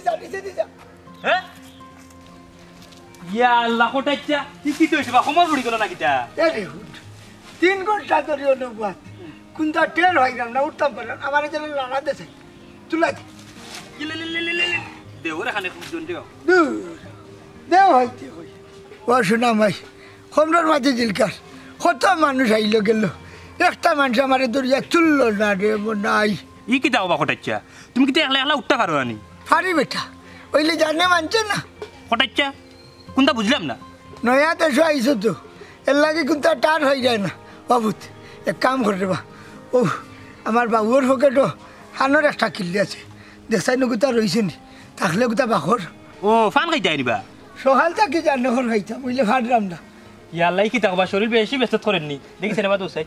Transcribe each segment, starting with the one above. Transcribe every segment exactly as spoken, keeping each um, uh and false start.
জানিছে দিছা। হ্যাঁ? ইয়া আল্লাহ, কটাইচ্ছা, তুই কি কইছিস বা? কমর পড়ি গেল না কিতা? এ রে হুট, তিন ঘন্টা ধরি অনুবাদ। কোনটা টের হইলাম না, উঠতাম পারলাম না। আমার যেন লাড়া দেশে তুলাই দে। ইলে, লে, লে, লে, লে, লে। দে, ওরে খানে খুব জন দেও। দূর। দেও হইতে হই। ও শোনা মাই, খমরর মাঝে জিলকার। কত মানুষ আইলো গেল। একটা মানুষ আমারে ধরিয়া তুললো না রে, মনাই। ই কিতা অবা কটাইচ্ছা? তুমি কিতা একলা একলা উঠতা পারো না নি? পারি বেটা। ওইলে জানে মানছে না। কটাইচ্ছা? কোনটা বুঝলাম না। নয়া দেশো আইছো তো, এর লাগি কোনটা টার হয়ে যায় না। বাবুত, এক কাম করে রে বা, ও, আমার বাবুর পকেটো হানোর একটা কিল্লি আছে, দেশাই নগুতা রইছে নি, থাকলে গুতা বাখর। ও, ফান খাইতে আইবা? সকাল থাকি জানো হল খাইতাম, বুঝলে ফাটলাম না। ইয়া আল্লাহ, ই কিতা কবা, শরীর বেশি বেস্ত করেননি। দেখি সিনেমা তো চাই।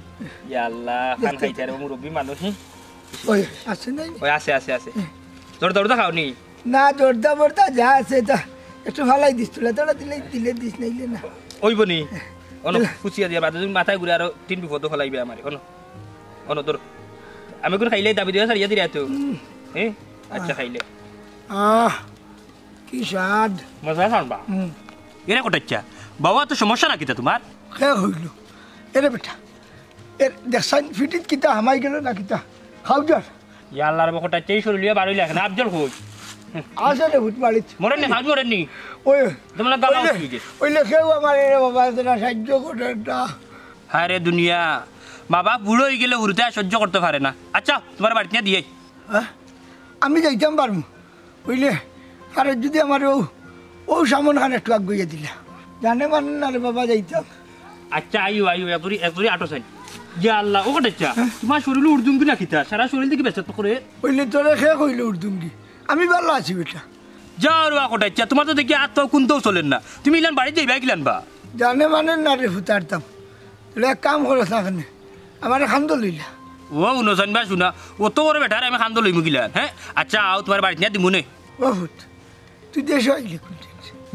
ইয়া আল্লাহ, ফান দেখতে খাইতে আরে মুরব্বী মানুষ, হুম। ওই, আছে নাই? ওই, আছে, আছে, আছে। তোর দরদা খাওনি? না, দরদা বরদা যা আছে তা একটু ফালাই দিস, তুলা তালা দিলে, দিলে দিস, নাইলে না। ওই বনি, অনো, ফুচিয়া দিয়া বাদে তুমি মাথায় ঘুরে আরো তিন বিপদ ফালাইবে আমারে, অনো, অনো তোর। আমি কোন খাইলে দাবি দিয়া সারিয়া দিরা তো? হ্যাঁ? আচ্ছা, খাইলে। আহ, কি স্বাদ। মজা খান বা? হুম। এরে কটাইচ্ছা, বাবা তো সমস্যা না কিতা তোমার? কে হইল? এরে বেটা, এর দেখছাইন ফিটিত কিতা হামাই গেল না কিতা? খাও যার। ইয়া আল্লাহ রে, কটাইচ্ছা, এই শরীর লিয়া বারোই লাগে না, আফজল কই? আছে রে ভূত বাড়িত। মরেননি, খাওয়া মরেননি। ওই, তোমরা গালা ওই লে-, উঠে গেছে। ওই লেখেও আমার এরে বাবা আছে না, সাহায্য করে না। হায় রে দুনিয়া, মা বাপ বুড়ো হয়ে গেলে হুরুতে আর সহ্য করতে পারে না। আচ্ছা, তোমার বাড়িত নিয়ে দিয়ে। হ্যাঁ? আমি যাইতাম পারমু। বুঝলে? আর যদি আমার ও, ও সামন খান একটু আগুইয়া দিলা। জানে মানে না রে বাবা, যাইতাম। আচ্ছা, আইও, আইও, এগুরি, এগুরি আটো সাইন। ইয়া আল্লাহ, ও কটাইচ্ছা, তোমার শরীরে উর্দুঙ্গি না কিতা? সারা শরীর দেখি বেচা তো করে। বুঝলে, তোরে খে কইলে উর্দুঙ্গি? আমি ভালো আছি বেটা। যাও রে বা কটাইচ্ছা, তোমার তো দেখি আর তো কোনটাও চলের না। তুমি ইলান বাড়িত যাইবা কিলান বা? জানে মানে না রে ফুতারতাম। তাহলে এক কাম করো না কেনে? আমারে খান্দো লইলা। ও, উনসান বা শুনা, অত বড় বেটারে আমি খান্দো লইমু কিলান, হ্যাঁ? আচ্ছা, আও, তোমার বাড়িত নিয়া দিমু নে। ও ফুত, তুই দেশো আইলে কোন দিন?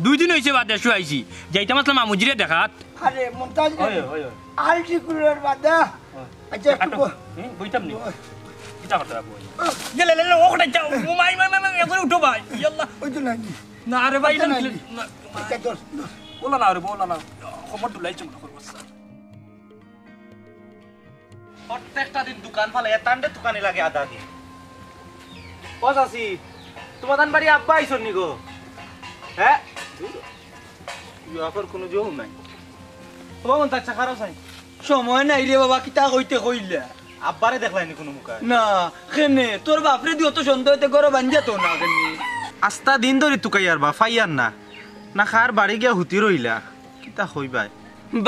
দুই দিন হইছে বা দেশো আইছি। যাইতাম আসলাম আমুজিরে দেখাত। আরে, মন্তাজ রে। ওই, ওই, ওই। আলটি কুলের বাদা। ওই। আচ্ছা, একটু আটো। ব-, হুম, বইতাম নি। ওই। কিতা করতে হবে? ইয়া লে, লে, লে, ও কোথায় যাও? ও মাই, মাই, মাই, মাই, একবারে উঠো ভাই। ইয়াল্লা। ওই তো নাকি? না, আরে ভাই, ওই তো না, নাকি? না। আচ্ছা, ধর, ধর। বলো না, আরে বলো না। খবর ডুলাইছে মনে করবো, স্যার। প্রত্যেকটা দিন দোকান ফালাইয়া তান্ডে দোকানে লাগে আধা দিন। ও চাচি, তোমার তান বাড়ি আব্বা আইছন নি গো? হ্যাঁ? ইয়াকর কোনো জোর নাই। ও মন তার চাকারও চাই। সময় নাই রে বাবা, কিতা কইতে কইলা? আব্বারে দেখলাইনি কোনো মুখা? না, কেনে? তোর বাপরে দিও তো সন্দেহ হইতে গরো বাঞ্জা তো না কেনে? আস্তা দিন ধরি তুকাইয়ার বা, ফাইয়ার না। না খার বাড়ি গিয়া হুতি রইলা। কিতা কইবায়?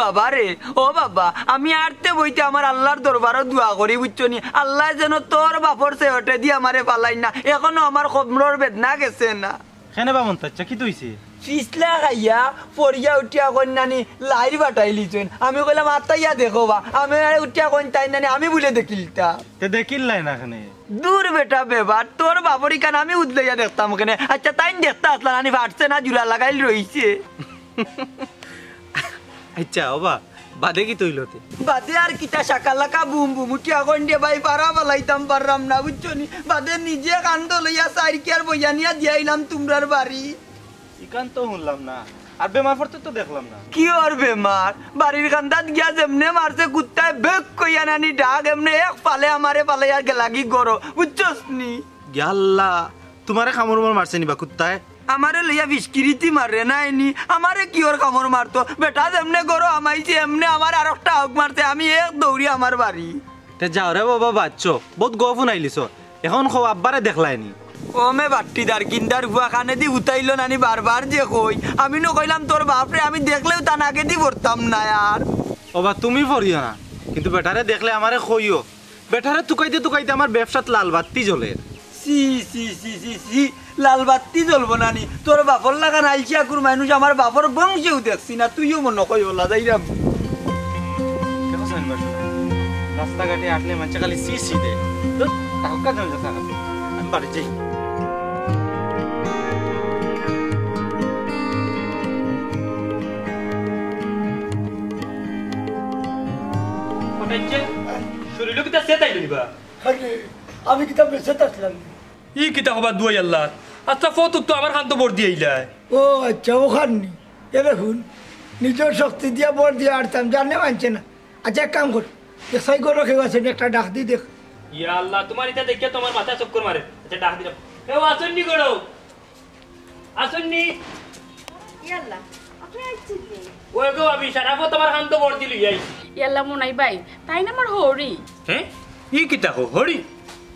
বাবা রে, ও বাবা, আমি আরতে বইতে আমার আল্লাহর দরবারো দোয়া করি, বুঝছো নি? আল্লায় যেন তোর বাপর চেহটে দি আমারে ফালাই না, এখনো আমার কমরর বেদনা গেছে না। কেনে বা মন তাচ্ছা, কিতা অইছে? ফিসলা খাইয়া, পড়িয়া উঠিয়া কইন্নানি লাইর বাটাইলিছইন। আমি কইলাম, "আত্তাইয়া দেখো বা।" আমি আরে উঠিয়া কইন তাইন নানি, আমি বুলে দেখিলিতা। তে দেখিলাই না কেনে? দূর বেটা বেবার, তোর বাপর ইখান আমি উদলাইয়া দেখতাম কেনে? আচ্ছা, তাইন দেখতা আসলা নানি, ফাটছে না, জুড়া লাগাইল রইছে। আচ্ছা, ওবা, বাদে কিতা অইলো তে? বাদে আর কিতা, শাকালাকা বুম বুম, উঠিয়া কইন দে ভাই, পারা ফালাইতাম পাররাম না, বুঝছো নি? বাদে নিজে কান্দো লইয়া চাইর কিয়ার বইয়া নিয়া দিয়াইলাম তুমরার বাড়ি। ইখান তো হুনলাম না, আর বেমার পড়তে তো দেখলাম না। কিওর বেমার? বাড়ির কান্দাত গিয়া যেমনে মারছে কুত্তায়, বেক কইয়া নানি ডাক, এমনে এক ফালে আমারে ফালাইয়া গেলাগি গরো, বুঝছস নি? ইয়াল্লা, তুমারে কামড় উমড় মারছে নি বা কুত্তায়? আমারে লইয়া ফিসকিরিতি মাররে নায় নি, আমারে কিওর কামড় মারতো? বেটা যেমনে গরো হামাইছে, এমনে আমার আরোকটা হাউক মারছে, আমি এক দৌড়ি আমার বাড়ি। তে যাও রে বাবা, বাচ্চো, বউত গফ হুনাইলিছো। এখন কও, আব্বারে দেখলায় নি? ও মে বাট্টিদার, গিন্দার ফুয়া, কানেদি হুতাইলো নানি, বারবার যে কই। আমি নু কইলাম তোর বাপরে, আমি দেখলেউ তান আগেদি পড়তাম নায় আর। ওবা, তুমি পড়িও না, কিন্তু বেটারে দেখলে আমারে কইও। বেটারে তুকাইতে তুকাইতে আমার ব্যবসাত লাল বাত্তি জ্বলের। ছি, ছি, ছি, ছি, ছি, লাল বাত্তি জ্বলবো না নি? তোর বাপর লাখান আইলসি আকুর মানুষ আমার বাপর বংশেও দেখছি না, তুইও মনো কই ওলা যাইরাম। দেখো সাইন বাসু, রাস্তাঘাটে আটলে মানষে খালি ছি ছি দে। ধুর, তাহকা জন যাতা। আমি বাড়ি যাই। কটাইছে? শরীরও কিতা সে তাই দিবা? আরে, আমি কিতা বেঁচে থাকলাম? ই কিতা কবা দুয়াই আল্লাহ? আচ্ছা, ফতুক তো আমার কান্দো ভর দিয়া আইলায়। ও আচ্ছা, অখান নি। এরে হুন, নিজর শক্তি দিয়া ভর দিয়া আরতাম, জানে মানছে না। আচ্ছা, এক কাম কর, এ সাই ঘরো কেউ আছে নি, একটা ডাক দি দেখ। ইয়া আল্লাহ, তুমার ইতা দেখিয়া তো আমার মাথা চক্কর মারে। আচ্ছা, ডাক দিলাম। কেউ আছইন নি ঘরো? আছইন নি? ইয়াল্লা, আপনে আইছেন নি? ওই গো, আমি সারা পথ আমার কান্দো ভর দিয়া লইয়া আইছি। ইয়াল্লা, মনাই ভাই, তাইন আমার হউরি। হে? ই কিতা কও, হউরি?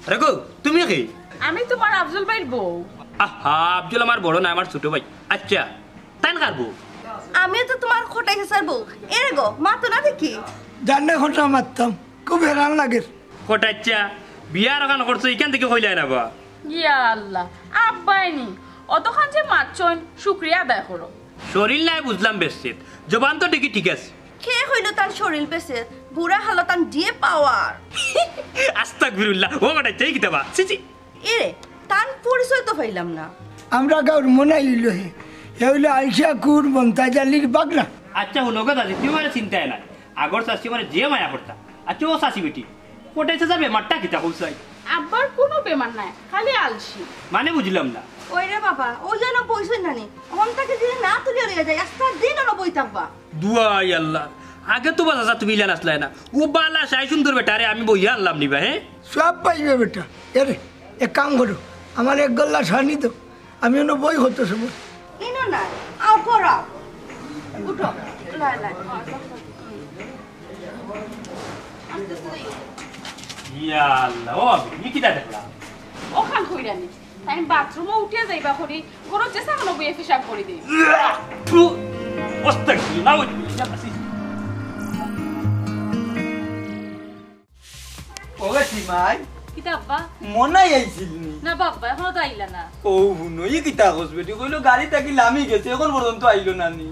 আরে গো, তুমি কে? আমি তুমার আফজল ভাইর বউ। আহা, আফজল আমার বড় না, আমার ছোট ভাই। আচ্ছা, তাইন কার বউ? আমিও তো তুমার কটাই চাচার বউ। এরে গো, মাতো না দেখি। জানে কটা মাততাম, খুব হেরান লাগের। কটাই চাচা, বিয়ার অখান করছো, ইখান থাকি কইলায় না বা? ইয়া আল্লাহ, আব্বায় নি, অতখান যে মাতছইন, শুকরিয়া আদায় করো। শরীর নাই বুঝলাম বেশি, জবান তো ঠিকই ঠিক আছে। কে কইলো তান শরীর বেশি? বুড়া হালো তান দিয়ে পাওয়ার। আস্তাগফিরুল্লাহ, ও কটাই চাচা, ই কিতা বা? ছি, ছি। এরে, তান পরিচয় তো পাইলাম না। আমরা গাঁওর মনাই অইলো হে। হে অইলো আলসিয়া কুর মন্তাজ আলীর বাগনা। আচ্ছা, হুনো গো দাদি, তুমি মানে চিন্তায় না। আগর চাচি মানে যে মায়া করতা। আচ্ছা, ও চাচি বেটি, কটাই চাচার বেমারটা কিতা কও চাই? আব্বার কুনু বেমার নাই, খালি আলসি। মানে বুঝলাম না। ওই রে বাবা, ও যেন বইছে নানি। অন তাকে যদি না তুলিয়া লইয়া যায়, আস্তা দিন অন বই থাকবা। দুয়াই আল্লাহ, আগে তো বালা চাচা তুমি ইলান আছলায় না। ও বালা সাই সুন্দর বেটারে আমি বইয়া আনলাম নি বা, হে? সব পাইবে বেটা। এরে, এক কাম করো, আমার এক গল্লা সানি তো, আমি অনো বই করতে সময়। ইনো না, আও করো। উঠো, লয়, লয়। আস্তে আস্তে যাইও। ইয়া আল্লাহ, ও, ই কিতা দেখলাম? অখান কইরা নি। তাইন বাথরুমো উঠিয়া যাইবা করি, ঘরো যে সামনে বইয়া পেশাব করি দেই। থু, আস্তাগফিরুল্লাহ, নাউজুবিল্লাহ। ও বেটি মাই। কিতা আব্বা? মনাই আইছিল নি? না বাবা, এখনো তো আইলা না। ও হুনো, ই কিতা কস বেটি? কইলো গাড়ি থাকি লামি গেছে, এখন পর্যন্ত আইলো না নি।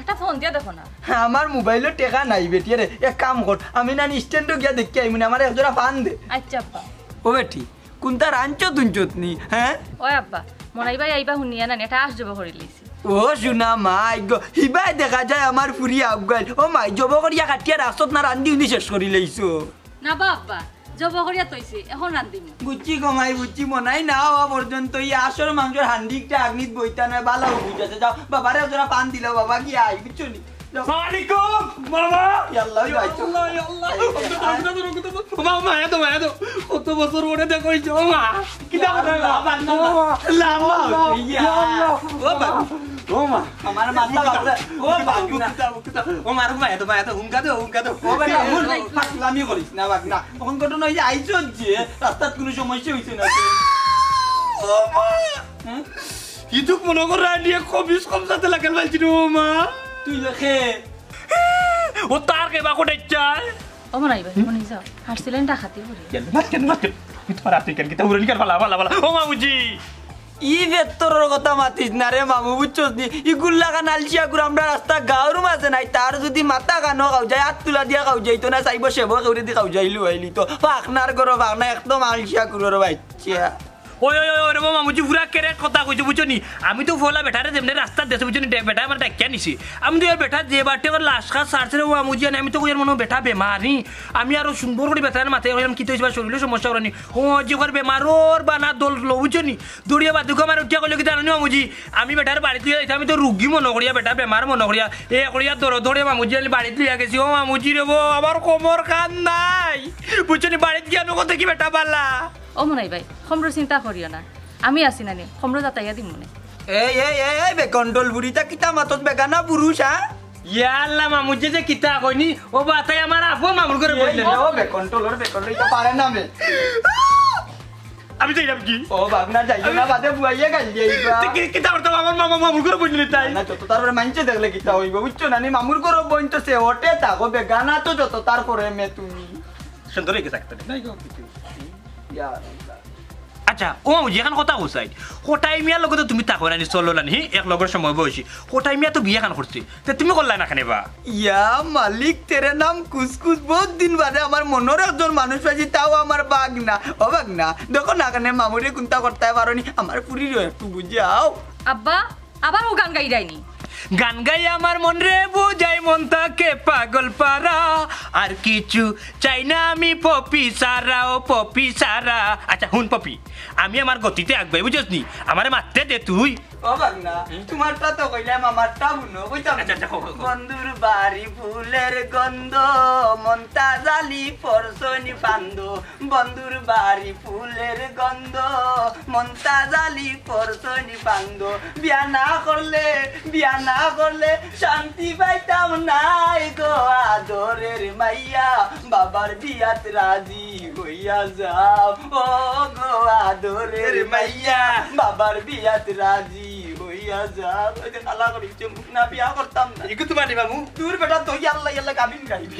একটা ফোন দিয়া দেখো না। আমার মোবাইলো টেকা নাই বেটি, আরে এক কাম কর, আমি নানি স্ট্যান্ডো গিয়া দেখি আইমু নে, আমারে এক জোড়া পান দে। আচ্ছা আব্বা। ও বেটি, কুনতা রাঞ্চো তুঞ্চত নি, হ্যাঁ? ওই আব্বা, মনাই ভাই আইবা হুনিয়া নানি, একটা আশ জবো করি লইছি। ও হুনা মাই গো, হিবায় দেখা যায় আমার ফুরি আউগাইল। ও মাই, জবো করিয়া কাটিয়া রাখছত না রান্ধি উনি শেষ করি লইছো? না বা আব্বা, জবো করিয়া তইছি, এখন রান্ধিমু। বুঝছি গো মাই, বুঝছি, মনাই না অওয়া পর্যন্ত ই আশর মাংসর হান্ডি একটা আগ্নিত বইতা নায়, বালাও বুঝ আছে। যাও, বাবারে জোড়া পান দিলাও, বাবা গিয়া আই, বুঝছো নি? যাও। সালাম আলাইকুম, মামা। ইয়াল্লা, ওই ভাই, চল। ইয়াল্লা, ইয়াল্লা। এই, এই, আয়। ও মা, মায়া তো, মায়া তো। কত বছর পরে দেখা অইছে, ও মা। কিতা কথা, ইয়াল্লা, বাবা, না, না। ও মা। লাম্বা অইছে, ইয়া। ইয়াল্লা। ও বাবা। ও মা। আমার মাথা বাবা। ও বাবা, না। ও মার মায়া তো, মায়া তো, হুঙ্গা দে, হুঙ্গা দে। ও বাবা, না, হুন, পাগলামি করিস না, বাবা, না। তখন ঘটনা অইছে, আইছো যে, রাস্তাত কুনু সমস্যা অইছে না তো? ও মা! হ্যাঁ? ইতুক মনো কর রানিয়ে খবিস কম সাথে লাগাল পাইছি রে, ও মা। তুই লেখে। ও তার কে বা কোটে চায়? ও মনাই ভাই, মনাই যাও। হারছিলেন ডাকাতি করি। কেন, মাত কেন, মাত কেন? তুই তো আর তুই কেন? কিতা উড়ানি কেন? ফালা, ফালা, ফালা। ও মামুজি। ই বেত্তরর কথা মাতিস না রে মামু, বুঝছস নি? ইগুর লাখান আলসিয়া কুর আমরা রাস্তা গাঁওর মাঝে নাই। তার যদি মাথা কানো খাওজায়, আত তুলা দিয়া খাওজাইতো না, চাইবো সেবো কেউরে দি খাওজাইলু আইলি তো। ফাকনার ঘরো ফাকনা, একদম আলসিয়া কুরর বাইচ্চা। ওই, ওই, ওই, ওরে মামুজি, পুরা correct কথা কইছো, বুঝছো নি? আমি তো ফলা বেটারে যেমনে রাস্তাত দেখছি, বুঝছো নি? ডে-, বেটায় আমারে ডাকিয়া নিছে। আমি তো ইয়ার বেটা যে বাটে আমার লাশ খাস সারছে রে মামুজি, আনে আমি তো কইয়ার মনো বেটা বেমারি। আমি আরো সুন্দর করি বেটারে মাতে কইলাম, কিতা অইছে বা শরীরো সমস্যা করেনি? ও, জি কর বেমার ওর বা না দল লো, বুঝছো নি? দৌড়িয়া বাদুক আমার উঠিয়া কইলো, কিতা জানো নি মামুজি? আমি বেটার বাড়িত লইয়া যাইতাম, আমি তো রুগী মনো করিয়া, বেটা বেমার মনো করিয়া, এ করিয়া দৌড় দৌড়ে মামুজি আমি বাড়িত লইয়া গেছি। ও মামুজি রে বো, আমার কোমর খান নাই। বুঝছো নি, বাড়িত গিয়া নগদ দেখি বেটা বালা। ও মনাই ভাই, কমরো চিন্তা করিও না, আমি আছি নানি, কমরো জাতাইয়া দিমু নে। এই, এই, এই, এই, বেকন্ট্রোল বুড়িটা কিতা মাতত বেগানা পুরুষ, হ্যাঁ? ইয়া আল্লাহ, মামুজি যে কিতা কইনি, ও বাতাই আমার আপন মামুর ঘরে বইলে। ও বেকন্ট্রোল, ওর বেকন্ট্রোল, ইটা পারে না মে। আমি যাইলাম কি? ও বাগনা, যাইও না, বাদে বুয়াইয়ে গাইল দিয়াইবা। তে কি, কিতা করতাম, আমার মামা মামুর ঘরে বইলে তাই? না, যত তার পরে মাইনষে দেখলে কিতা অইবো, বুঝছো না? নি মামুর ঘরে বইন তো সে ওটে থাকো, বেগানা তো যত তার পরে মে তুমি। সুন্দর অইগেছে একটা। নাই গো, কিছু। ইয়া আল্লাহ। আচ্ছা, ও মামুজি, এখান কথা কইছাই। কটাই মিয়ার লগে তো তুমি থাকো না নি, চলো না নি, হি? এক লগর সময় বয়সী। কটাই মিয়া তো বিয়া খান করছে। তে তুমি করলা না কেনে বা? ইয়া মালিক, তেরে নাম কুসকুস, বহুত দিন বাদে আমার মনর একজন মানুষ পাইছি, তাও আমার বাগনা। ও বাগনা, দেখো না কেনে মামুরে কুন্তা করতায় পারো নি, আমার ফুরিরও একটু বুঝাও। আব্বা, আবার ও গান গাইরায়নি। গান গাই আমার মনরে বুঝাই, মন থাকে পাগল পারা, আর কিছু চাই না আমি পপি সারা, ও পপি সারা। আচ্ছা হুন পপি, আমি আমার গতিতে আগুয়াই, বুঝছস নি? আমারে মাততে দে তুই। ও ভাগনা, তুমারটা তো কইলাম, আমারটা হুনো, কইতাম। আচ্ছা, আচ্ছা, কও, কও, কও। বন্ধুর বাড়ি ফুলের গন্ধ, মন্তাজ আলী পরশনি ফান্দ। বন্ধুর বাড়ি ফুলের গন্ধ, মন্তাজ আলী পরশনি ফান্দ। বিয়া না করলে, বিয়া না করলে শান্তি পাইতাম নায় গো আদরের মাইয়া। বাবার বিয়াত রাজি হইয়া যাও, ও গো আদরের মাইয়া। বাবার বিয়াত রাজি হইয়া যাও। ওই যে কালা করি মুখ না, বিয়া করতাম না। ইগু তুমার নি মামু? দূর বেটা, তুই আল্লাহ আল্লাহ গাবিন গাইবি।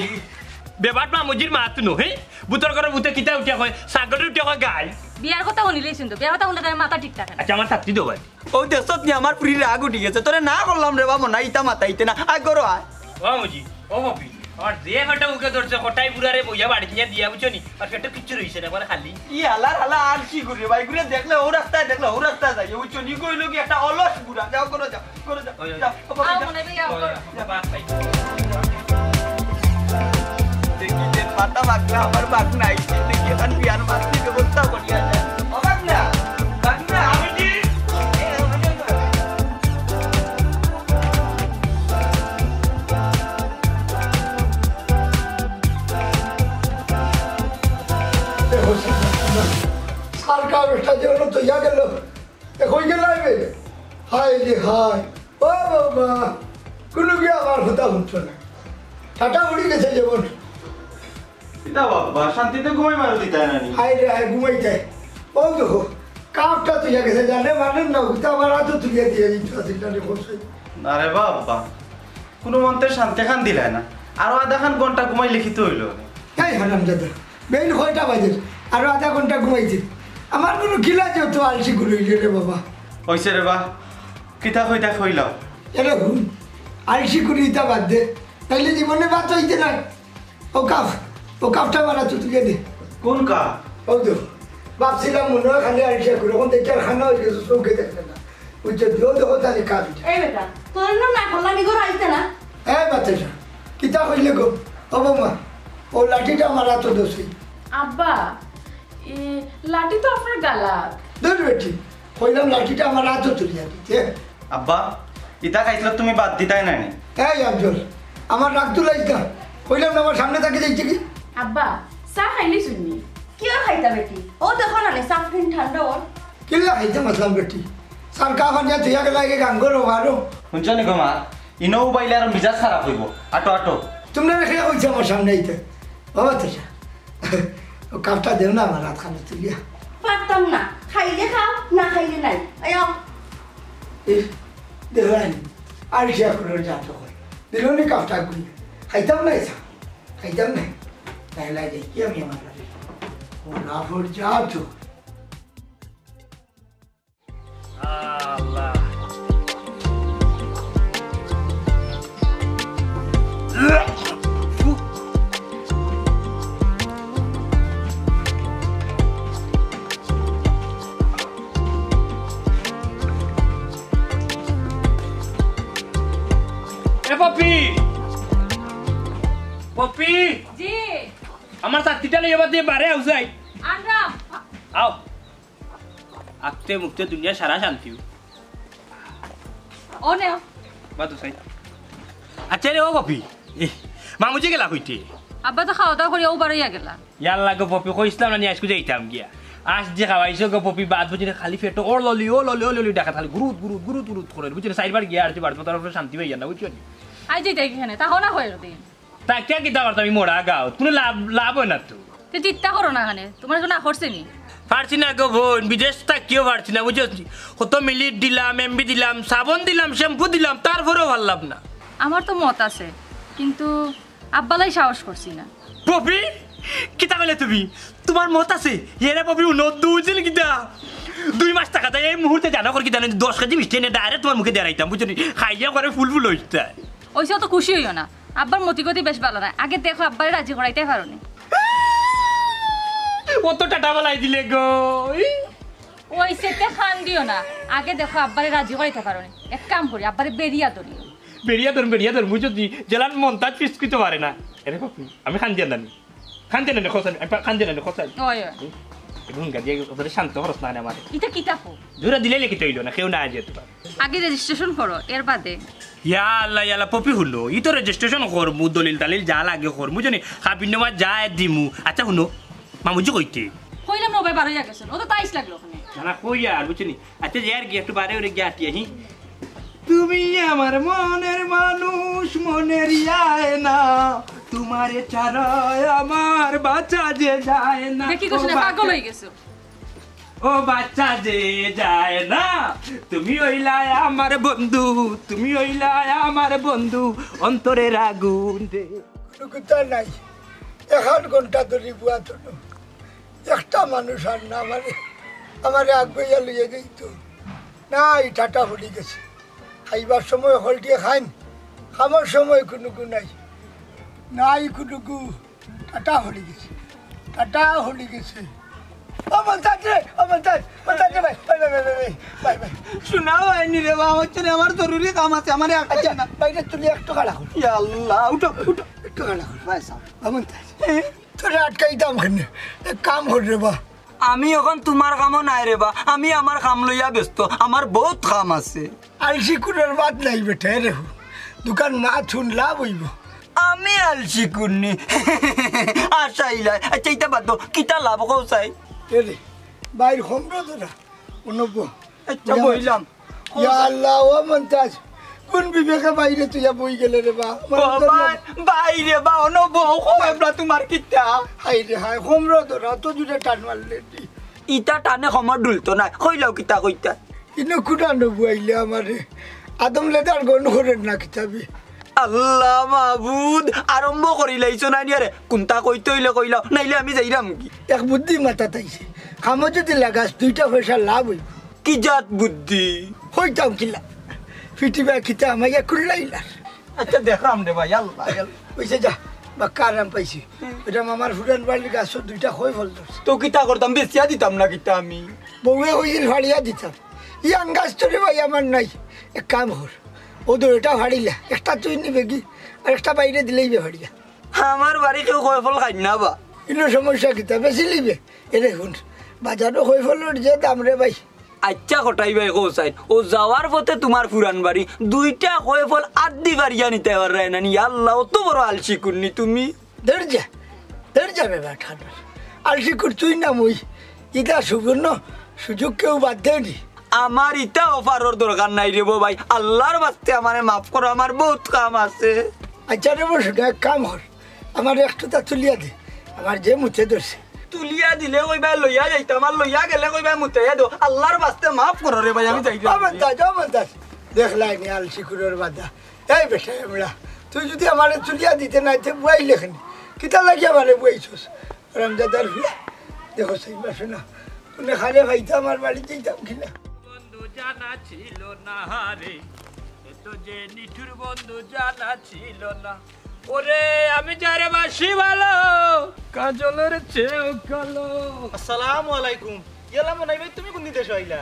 বেবাট মামুজির মাত নু, হে? বুতর ঘরর বুতে কিতা উঠিয়া কয়, ছাগলে উঠিয়া কয় গাই। বিয়ার কথা হুনিলেই শুনতো, বিয়ার কথা হুনলে তার মাথা ঠিক থাকে না। আচ্ছা, আমার ছাত্রী দেও ভাই। ও দেখছত নি, আমার পুরি রাগ উঠি গেছে। তোরে না করলাম রে বা মনা, ইতা মাতাইতে না। আয় করো আয়। ও মুজি, ও পপি, আমার যে কটা মুখে ধরছে, কটাই বুড়ারে বইয়া বাড়ি নিয়া দিয়া, বুঝছো নি? আর পেটে কিচ্ছু রইছে না, মানে খালি। ই হালার হালা আর কি করে ভাই, ঘুরে দেখলে ও রাস্তায়, দেখলে ও রাস্তায় যাই, বুঝছো নি? কইলো কি একটা অলস বুড়া। যাও, করো যাও, করো যাও, ওই, ওই। যাও, ও পপি, আও যাও। মনে হয়, আও। যাও। বাহ, ভাই। দেখি যে মাথা বাগনা, আমার বাগনা আইছে, দেখি এখন বিয়ার মাতলি ব্যবস্থা করিয়া যায়। ও বাগনা, বাগনা, আমি কি? এ, ও বাগনা। সার কার বেটা যে হলো তো ইয়া গেল। এ, কই গেল আইবে? হায় রে হায়। ও বাবা, কোনো কি আমার কথা শুনছো না? টাটা উড়ি গেছে যেমন। কিতা বাবা, শান্তিতে ঘুমাই মারো দিতায় না নি? হায় রে হায়, ঘুমাইতে। ও দেখো, কাপটা তুলিয়া গেছে, জানে মানে না, উতা আমার হাতও তুলিয়া দিয়া দিত, আসিল না রে, বসে। না রে বাবা, কোনো মন্তে শান্তি খান দিলায় না। আরো আধা খান ঘন্টা ঘুমাইলে কিতা অইলো? এই হারামজাদা, বেইন কয়টা বাজে? আরো আধা ঘন্টা ঘুমাইতে। আমার কোনো গিলা যে অত আলসি করে অইলে রে বাবা। অইছে রে বা, কিতা কইতা কইলাও। এরে হুন, আলসি করে ইতা বাদ দে, তাইলে জীবনে বাত অইতে না। ও কাপ, ও কাপটা আমার আতো তুলিয়া দে। কোন কাপ? ও তো, ভাবছিলাম মনে হয় খালি আলসি করে, এখন দেখি আর খানা অই গেছে, চোখে দেখলে না। বুঝছো, দিও দেখো তাহলে কাপ এটা। এই বেটা, তোর না না করলাম, ইগো রাইতে না। এ বাতাসা, কিতা কইলে গো? ও বৌমা, ও লাঠিটা আমার আতো দেও চাই। আব্বা, এ, লাঠি তো আপনার গালাত। ধুর বেটি, কইলাম লাঠিটা আমার আতো তুলিয়া দিতে। আব্বা, ইতা খাইছলত তুমি বাদ দিতায় না নি? এই আফজল, আমার রাগ তুলাইছ না। কইলাম না আমার সামনে থাকি যাইতে কি? আব্বা, চা খাইলি শুননি? কিয়া খাইতা বেটি? ও দেখো না রে, চা ফিন ঠান্ডা অর। কিলা খাইতে মাতলাম বেটি? সার কাপ আনিয়া থইয়া গেলা, আগে গান করো, মারো। শুনছো নি গো মা? ইনো উবাইলে আর মিজাজ খারাপ অইবো। আটো, আটো। তুমরা রেখে কইছে আমার সামনে আইতে। বাবা তো যা। ও কাপটা দেও না আমার আতখানো তুলিয়া। পারতাম না। খাইলে খাও, না খাইলে নাই। আয় আও। এ, দেখলাম। আর কি আর করে যা তো করে। দিল নি কাপটা গুলি। খাইতাম না এটা। খাইতাম না। তাই লাগে কি আমি আমার কাছে। ও না ভোর যা তো। আল্লাহ। এ পপি! পপি! জি। আমার ছাত্রীটা লইয়া বাদে বারে আউজাই। আনরাম। আও। আখতে মুখতে দুনিয়া সারা শান্তি। ও নেও। বাদু সাই। আচ্ছা রে ও পপি, এ, মামুজি গেলা কইতে? আব্বা তো খাওয়া দাওয়া করি ও বারইয়া গেলা। ইয়াল্লা গো পপি, কইছলাম না নি আইজকু যাইতাম গিয়া। আজ যে খাওয়াইছো গো পপি, বাদ বুঝি না খালি পেটো ও ললি, ও ললি, ও ললি ডাকাত খালি গুরুত, গুরুত, গুরুত, গুরুত করে। বুঝছো নি? চাইরবার গিয়া আর বাড়িত তার উপরে শান্তি পাইয়ার না, বুঝছো নি? আই যাইতায় কিখানে, তাহো না কইরো দিন। তাকিয়া কিতা করতাম ই মরা গাঁওত? কুনু লাভ, লাভ অয় না তো। তে চিন্তা করো না কেনে, তুমার কুনু না করছে নি? পারছি না গো বইন, বিদেশ থাকিও পারছি না, বুঝছো নি? কত মিনিট দিলাম, এমবি দিলাম, সাবন দিলাম, শ্যাম্পু দিলাম, তারপরেও পারলাম না। আমার তো মত আছে, কিন্তু আব্বালাই সাহস করছি না। পপি, কিতা কইলে তুমি? তুমার মত আছে? এরে পপি, উনো দুই দিন কিতা? দুই মাস থাকা যায়, এই মুহূর্তে জানো করি কিতা, দশ কেজি মিষ্টি এনে direct তুমার মুখে দেরাইতাম, বুঝছো নি? খাইয়া করে ফুল ফুল অইতা। অইছে অত খুশি অইও না। আব্বার মতিগতি বেশ ভালা নায়। আগে দেখো আব্বারে রাজি করাইতায় পারো নি। অত টাটা বালাই দিলে গো। অইছে তে কান্দিও না। আগে দেখো আব্বারে রাজি করাইতায় পারো নি। এক কাম করি, আব্বারে বেড়িয়া ধরি। বেরিয়া ধরুন, বেরিয়া ধরুন, বুঝছো নি? জেলান মন্তাজ ফিস করতে পারে না। এরে বাপু, আমি খান দিয়া নানি। খান দিয়া নানি, খোঁজ আমি, আমি পা-, খান দিয়া নানি, খোঁজ আমি। ওই, ওই। হুম? এখন গাড়ি ওদের শান্ত খরচ না আমার। ইটা কিতা কো? জোরে দিলে লিখিত হইল না, কেউ না যেতে পারে। আগে রেজিস্ট্রেশন করো, এর বাদে। ইয়া আল্লাহ, ইয়া আল্লাহ, পপি হলো। ই তো রেজিস্ট্রেশন করমু, দলিল টালিল যা লাগে করমু, বুঝছো নি? হাবির নামা যা দিমু। আচ্ছা, হুনো, মামুজি কইতে? কইলাম না, ও ভাই বারোই আগস্ট, ও তো তাইশ লাগলো ওখানে। না, না, কই আর, বুঝছো নি? আচ্ছা, যে আর কি, একটু বারে ওরে গিয়া আটিয়া, হি? তুমি আমার মনের মানুষ, মনের আয়না, তোমারে ছাড়া আমার বাঁচা যে যায় না। দেখি গো, ও শুনে বাচ্চা, পাগল হয়ে গেছো। ও বাচ্চা যে যায় না, তুমি হইলায় আমার বন্ধু, তুমি হইলায় আমার বন্ধু, অন্তরের আগুন রে। কোনো কথা নাই, এখন ঘন্টা ধরি বুয়া তুলো। একটা মানুষ আর না আমারে, আমারে আগুয়াইয়া লইয়া যাইতো। নাই, টাটা হলি গেছে। খাইবার সময় হলটিয়ে খাইন, খাবার সময় কুনুগু নাই। নাই কুনুগু, টাটা হলি গেছে। টাটা হলি গেছে। ও মন্তাজ রে, ও মন্তাজ, মন্তাজ রে ভাই, ভাই, ভাই। শোনা হয়নি রে বাবা, হচ্ছে না, আমার জরুরি কাম আছে, আমার এক আচ্ছা, না। বাইরে তুলি একটু খাড়া কর। ইয়া আল্লাহ, উঠো, উঠো। একটু খাড়া কর, ভাই সাহেব। ও মন্তাজ। হ্যাঁ? তোরে আটকাইতাম কেনে? এক কাম কর রে বা। আমি এখন তোমার কামো নাই রে বা, আমি আমার কাম লইয়া ব্যস্ত, আমার বহুত কাম আছে। আলসি কুনোর বাদ নাই বেটা, এরে হু। দোকান মা থুন লাভ হইব। আমি আলসি কুন্নি। আশাইলাই। আচ্ছা, ইটা বাদ দাও, কিতা লাভ কও চাই? এরে, বাইর হোমরো তোরা। অনুপ। আচ্ছা, ইয়া বইলাম। ইয়া আল্লাহ, ও মন্তাজ, কোন বিবেকে বাইরে তুই বই গেলে রে বা? আমার ও তো ভাই, বাইরে বা, অনুপ, ও কো এবলা তোমার কিতা? হায় রে হায়, হোমরো তোরা, তো জুড়ে টান মারলে তুই। ইটা টানে কমর ঢুলতো না, কইলাও কিতা কইতা? ইনো কুটা নবু আইলে আমারে। আদম লেদার গন করেন না কিতাবে। আল্লাহ মাবুদ, আরম্ভ করি লাইছো না নিয়ারে। কোনটা কইতে হইলে কইলাও, নাইলে আমি যাইরাম কি? এক বুদ্ধি মাথাত আইছে। কামো যদি লাগাস, দুইটা পয়সা লাভ হইব। কি জাত বুদ্ধি? হইতাম কিলা? ফিটিবা কিতা আমাইয়া কুল্লাইলা। আচ্ছা, দেখলাম রে ভাই, আল্লাহ, আল্লাহ। ওইসে যা, বাক্কা আরাম পাইছি। ওটা মামার ফুরান বাড়ির গাছর দুইটা খই ফল ধরছে। তো কিতা করতাম, বেচিয়া দিতাম না কিতা আমি? বউয়ে কইছিল ফাড়িয়া দিতাম। ই আঙ্গাজ তো রে ভাই আমার নাই। এক কাম কর, ও তো এটা ফাড়িলা, একটা তুই নিবে কি, আর একটা বাইরে দিলেই বে ফাড়িয়া। আমার বাড়ি কেউ খই ফল খাই না বা। ইনো সমস্যা কিতা, বেশি লিবে? এরে হুন, বাজারও খই ফলর যে দাম রে ভাই। আচ্ছা কটাই ভাই কও চাইন, ও যাওয়ার পথে তোমার ফুরান বাড়ি দুইটা খই ফল আদি বাড়িয়া নিতে পাররায় না নি? আল্লাহ, অত বড় আলসি কুন্নি তুমি। ধৈর্য, ধৈর্য রে বেটা। আলসি কুর তুই না মুই, ইটা সুবর্ণ সুযোগ কেউ বাদ দেয়নি। আমার ইটা অফারর দরকার নাই রে বো ভাই, আল্লাহর বাস্তে আমারে মাফ করো, আমার বহুত কাম আছে। আচ্ছা রে বো, শুনে এক কাম কর, আমার একটুটা তুলিয়া দে, আমার যে মুতে ধরছে। তুলিয়া দিলে কইবা লইয়া যাইতাম, আর লইয়া গেলে কইবা মুতাইয়া দেও। আল্লাহর বাস্তে মাফ করো রে ভাই, আমি যাই রে। আমার দাদা, আমার দাদা, দেখলাই নি আলসি কুরর বাদা। এই বেটা আমরা, তুই যদি আমারে তুলিয়া দিতে নাই, তে বুয়াই লেখনি। কিতা লাগি আমারে বুয়াইছস? রামজাদার হুয়া, দেখো সেই বাসনা। কোনে খালে ভাইতে আমার বাড়ি যাইতাম কিনা? বন্ধু জানা ছিল না রে, এত যে নিঠুর বন্ধু জানা ছিল না। ওরে আমি যারে বাসি ভালো, কাজলের চেয়েও কালো। আসসালামু আলাইকুম। ইয়ালা মনাই ভাই, তুমি কোন দেশো আইলা?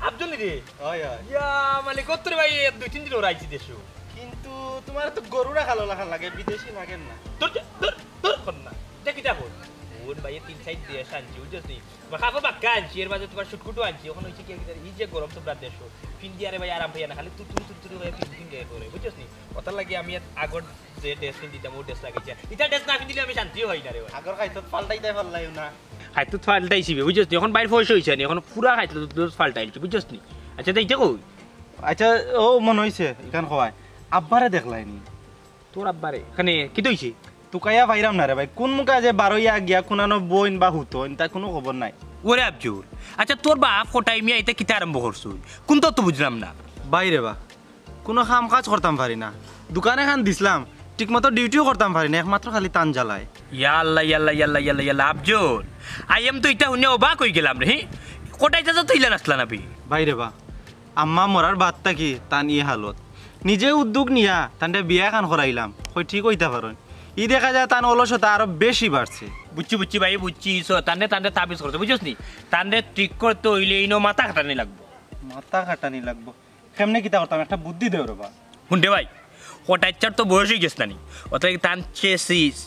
আফজলি রে। হয়, হয়। ইয়া, মানে, কত রে ভাই, এক দুই তিন দিন ওরা আইছি দেশো। কিন্তু তোমার তো গরু রাখা লাখান লাগে, বিদেশি লাগে না। তোর, তোর, তোর কর না। এটা কিতা কর? ওর ভাই তিন চাইর দেশ আনছি, বুঝছস নি? বা কাপড় বাক্কা আনছি, এর মাঝে তোমার শুটকুটও আনছি। ওখানে হইছে কি, কি জানি, এই যে গরম তোমরা দেশো, ফিন্দি আরে ভাই আরাম পাইয়া না, খালি তুরতুরি তুরতুরি ভাই ফিন ফিন গায়ে করে, বুঝছস নি? ওটার লাগি আমি আর আগর যে ড্রেস ফিন দিতাম, ও ড্রেস লাগাইছি। এটা ড্রেস না ফিন দিলে আমি শান্তিও হই না রে ভাই। আগর খাইতো পাল্টাইতে পারলাই না। খাইতো পাল্টাইছি বে, বুঝছস নি? এখন বাইর পয়সা হইছে নি, এখন পুরা খাইতো ড্রেস পাল্টাইলছি, বুঝছস নি? আচ্ছা, তাই ইটা কই? আচ্ছা, ও মনে হইছে, ইখান খোয়ায়। আব্বারে দেখলাইনি। তোর আব্বারে? এখানে কি দইছে? তুকাইয়া পাইরাম না রে ভাই, কোন মুখে যে বারইয়া গিয়া কোনানো বইন বা হুতইন, তার কোনো খবর নাই। ওরে আফজল, আচ্ছা তোর বাপ কটাই মিয়া এটা কিতা আরম্ভ করছুন? কোন তো তো বুঝলাম না। ভাই রে বা, কোনো কাম কাজ করতাম পারি না, দোকান এখান দিছলাম, ঠিক মতো ডিউটিও করতাম পারি না, একমাত্র খালি তান জ্বালায়। ইয়াল্লা, ইয়াল্লা, ইয়াল্লা, ইয়াল্লা, ইয়াল্লা, আফজল, আই এম তো এটা শুনে অবাক হয়ে গেলাম রে, হি? কটাই চাচা তো ইলা নাচলা না বি? ভাই রে বা, আম্মা মরার বাদ থাকি তান ই হালত। নিজে উদ্যোগ নিয়া তানরে বিয়া খান করাইলাম, কই ঠিক হইতা পারইন। ই দেখা যায় তান অলসতা আরো বেশি বাড়ছে। বুঝছি, বুঝছি ভাই, বুঝছি। So, তানরে, তানরে তাবিজ করছে, বুঝছস নি? তানরে ঠিক করতে হইলে ইনো মাথা খাটানি লাগবো। মাথা খাটানি লাগবো। কেমনে কিতা করতাম, একটা বুদ্ধি দেও রে বা। হুন দে ভাই, কটাইচ্চার তো বয়স অইগেছে না নি, অতএব তান চেসিস,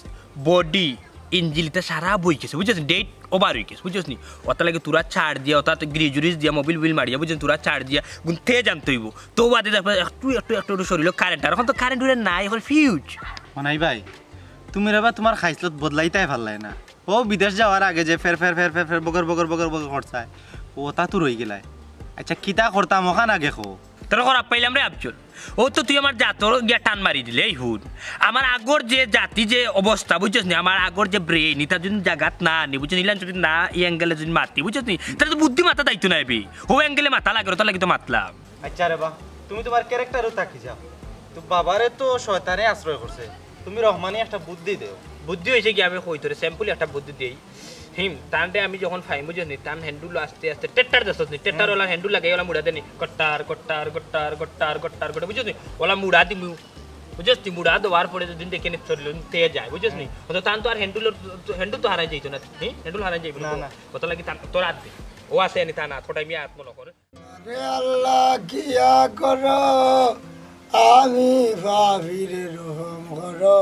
বডি, ইঞ্জিন ইতা সারা বই গেছে, বুঝছস নি? ডেট ওভার অই গেছে, বুঝছস নি? অতার লাগি তোরা চার্জ দিয়া, অতা তো গ্রিজ উরিজ দিয়া, মোবিল উবিল মারিয়া, বুঝছস নি? তোরা চার্জ দিয়া গুনতে জানতে অইবো। তো বাদে দেখবে একটু একটু একটু একটু শরীরও কারেন্ট, আর অখন তো কারেন্ট উরে নাই, অখন ফিউজ। মনাই ভাই, তুমি রে বা তুমার খাইছলত বদলাইতায় পারলায় না। ও বিদেশ যাওয়ার আগে যে ফের ফের ফের ফের ফের বগর বগর বগর বগর করছায়, অতা তো রই গেলায়। আচ্ছা, কিতা করতাম অখান আগে কও। তোর খারাপ পাইলাম রে আফজল। ও তো তুই আমার জাতর গিয়া টান মারি দিলে। এই হুন, আমার আগর যে জাতি যে অবস্থা, বুঝছস নি, আমার আগর যে ব্রেইন, ইতা যদি জাগাত না আনি, বুঝছস নি, ইলান যদি না এই অ্যাঙ্গেলে যদি মাতি, বুঝছস নি, তাইলে তো বুদ্ধি মাথাত আইতো নায় বে। ও অ্যাঙ্গেলে মাতা লাগে, অতার লাগি তো মাতলাম। আচ্ছা রে বা, তুমি তুমার ক্যারেক্টারও থাকি যাও। তো বাবারে তো শয়তানে আশ্রয় করছে, তুমি রহমানি একটা বুদ্ধি দেও। বুদ্ধি অইছে কি, আমি কই তোরে, সিম্পলি একটা বুদ্ধি দেই। হুম, তানরে আমি যখন ফাইমু, বুঝছস নি, তান হ্যান্ডুল আস্তে আস্তে টেট্টার দেসত নি, টেট্টার ওলা হ্যান্ডুল লাগাই ওলা মুড়া দেনি, কট্টার, কট্টার, কট্টার, কট্টার, কট্টার, কট্টার, বুঝছস নি, ওলা মুড়া দিমু, বুঝছস নি, মুড়া দেওয়ার পরে যদি দেখে নি শরীর তে যায়, বুঝছস নি, অত তান তো আর হ্যান্ডুল, হ্যান্ডুল তো হারাই যাইতো না, হুম, হ্যান্ডুল হারাই যাইবো না, না। অত লাগি তান তোর হাত দে, ও আছে আনি তান হাত, ওটাই মি হাত মনে করে। আরে আল্লাহ, কিয়া করো, আমি পাপিরে রহম করো,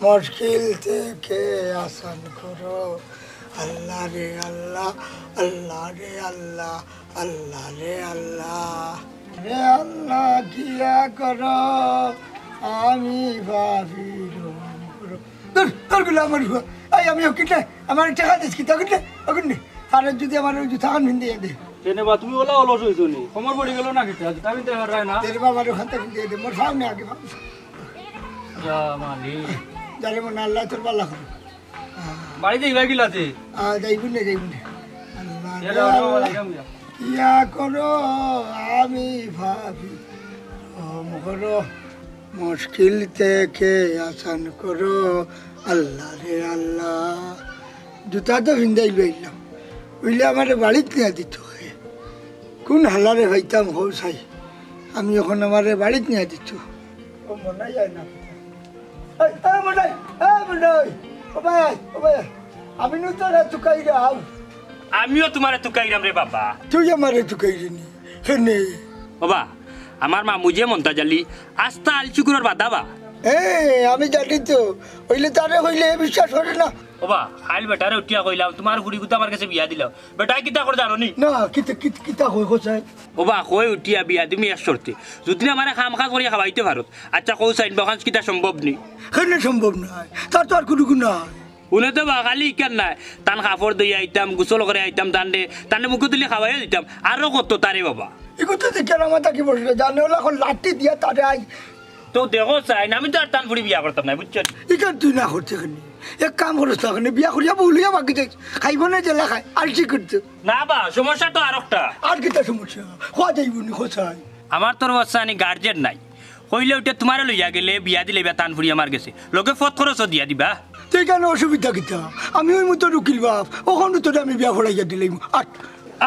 মুশকিল থেকে আসান করো। আল্লাহ রে আল্লাহ, আল্লাহ রে আল্লাহ, আল্লাহ রে আল্লাহ। রে আল্লাহ, কিয়া করো, আমি পাপি রহম করো। দূর, দূর গুলা আমার হুয়া। এই আমি অকিটে, আমার টেকা দিস কিতা অকিটে, অকিটে। তারে যদি আমার ওই জুতাখান ভিন্দিয়া দে। কেনে বা তুমি ওলা অলস অইছো নি? কমর পড়ি গেল না কিতা? জুতা ভিনতে পারায় না? তেরে বাবার ওখান থেকে ভিন্দিয়া দে, মোর ফাও নে আগে ফাও। যা মালিক। যারে মনে আল্লাহ তোর বালা করো। বাড়িত যাইবা কিলাতে? আ, যাইবো নে, যাইবো নে। আল্লাহ রে আল্লাহ। ইয়া করো, আমি পাপি। রহম করো, মুশকিল থেকে আসান করো। আল্লাহ রে আল্লাহ। জুতা তো ভিন্দাই লইলাম। অইলে আমারে বাড়িত নিয়া দিত হে। কোন হালারে পাইতাম কও চাই। আমি অখন আমারে বাড়িত নিয়া দিত। ও মনাই যায় না। এই, এই মনাই, এই মনাই। ও ভাই, ও ভাই। আমি নু তোরে তুকাইরাম। আমিও তুমারে তুকাইরাম রে বাবা। তুই আমারে তুকাইরে নি। কেনে? বাবা, আমার মামু যে মন্তাজ আলী, আস্তা আলচি কুরর বাদা বা। এ, আমি জানি তো। অইলে তারে কইলে হে বিশ্বাস করে না। ওবা, কাইল বেটারে উঠিয়া কইলাম, তুমার ফুড়িগুতা আমার গেছে বিয়া দিলাও। বেটায় কিতা করে জানো নি? না, কিতা, কিতা, কিতা কয়, কও চাই? ওবা, কয় উঠিয়া বিয়া দিমু এক শর্তে। যদি আমারে কাম কাজ করিয়া খাওয়াইতে পারো। আচ্ছা, কও চাই, বখান কিতা সম্ভব নি? কেনে সম্ভব নায়? তার তো আর কুনু গুণ নাই। হুনো তো বা, খালি ইখান নায়। তান কাপড় ধইয়া আইতাম, গোসল করাই আইতাম তানরে, তানরে মুখো তুলি খাওয়াইয়া দিতাম। আরো কত তারে বাবা। ইগু তো দেখি আমার থাকি বসলে, জানে ওলা অখন লাঠি দিয়া তারে আই। তো দেখো চাই না, আমি তো আর তান ফুড়ি বিয়া করতাম না, বুঝছো নি? ইখান তুই না করতে কেনে? এক কাম করস না কেনে, বিয়া করিয়া বউ লইয়া বাকি যাইস। খাইবো না জেলা খায়, আলসি করতে। না বা, সমস্যা তো আরোকটা। আর কিতা সমস্যা? কওয়া যাইবো নি, কও চাই। আমার তরফ আছে আনি গার্জেন নাই। কইলে উঠে তুমারে লইয়া গেলে বিয়া দিলে বিয়া তান ফুড়ি আমার গেছে। লগে পথ খরচও দিয়া দিবা। তে ইখান অসুবিধা কিতা? আমি অইমু তোর উকিল বাপ, অখন তোরে আমি বিয়া পড়াইয়া দিলাইমু। আট।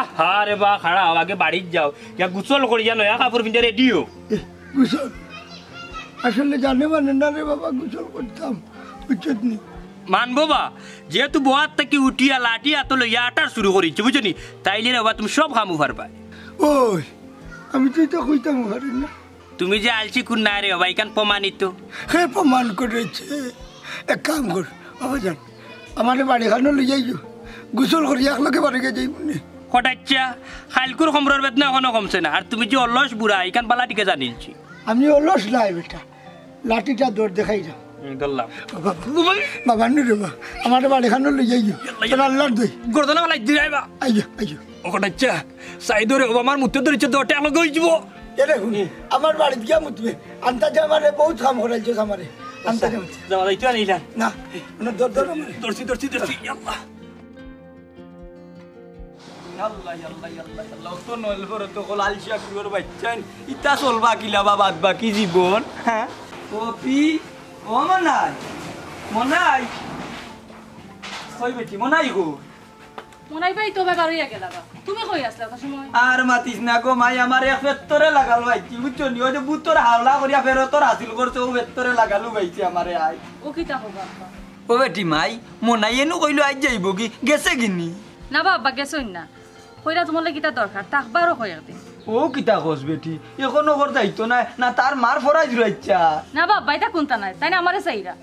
আহা রে বা, খাড়া অও, আগে বাড়িত যাও। ইয়া গোসল করিয়া নয়া কাপড় পিন্দিয়া রেডি অও। এ, গোসল? আসলে জানে মানে না রে বাবা, গোসল করতাম। বুঝছত নি? মানবো বা, যেহেতু বওয়াত থাকি উঠিয়া লাঠি আতো লইয়া আটার শুরু করিছো, বুঝছো নি? তাইলে রে বাবা, তুমি সব কামু পারবায়। ওই, আমি তো ইতা কইতাম পারি না। তুমি যে আলসি কুন নায় রে বাবা, ইখান প্রমাণিত। হে প্রমাণ করেছে। এক কাম কর, বাবা যান, আমারে বাড়িখানো লই যাইও। গোসল করি একলগে বাড়ি গিয়া যাইমু নে। কটাইচ্ছা, কাইলকুর কমরর বেদনা অখনো কমছে না। আর তুমি যে অলস বুড়া, ইখান বালা টিকে জানিলছি। আমি অলস নায় বেটা, লাঠিটা ধর দেখাই যাও। হুম, ধরলাম। বাবা, বাবা, নুরে বাবা, আমারে বাড়িখানো লই যাইও। তোর আল্লাহর দই। গর্দনা ফালাই দিরাইবা। আইও, আইও। ও কটাইচ্ছা, সাইদরে ওবা আমার মুতে ধরিছে, দোটা একলগে অইযিবো। এরে হুনি, আমার বাড়িত গিয়া মুতবে। আন্তাজে আমারে বহুত কাম করাইছস আমারে। আন্তাজে মুতবে। যাওয়া যাইতো না ইলা। না, না, ধর, ধর আমারে। ধরছি, ধরছি, ধরছি। ইয়া আল্লাহ। ইয়াল্লা, ইয়াল্লা, ইয়াল্লা, ইয়াল্লা। অত নইল পরে তো কল আলসিয়া কুকুর বাইচ্চাইন। ইতা চলবা কিলা বা বাদ বাকি জীবন, হ্যাঁ? কপি, ও মনাই, মনাই। কই বেটি, মনাই গো? মনাই ভাই তো বেবার অইয়া গেলা গা। তুমি কই আছলা অত সময়? আর মাতিস না গো মাই, আমার এক পেত্তরে লাগাল বাইছি, বুঝছো নি? ওই যে বুতর হাওলা করিয়া ফেরতর হাসিল করছে, ও পেত্তরে লাগালু বাইছি আমারে আই। ও কিতা কবা আব্বা? ও বেটি মাই, মনাই এনু কইলো আইজ যাইবো কি? গেছে গি নি? না বা আব্বা, গেছইন না। কইরা তুমার লাগি কিতা দরকার? থাকবারও কয়েকদিন। ও কিতা কস বেটি, এখনো ঘর যাইতো নায়, না তার মার ফরাইজ রইচ্ছা? না বা আব্বা, ইতা কুন্তা নায়, তাইন আমারে চাইরা।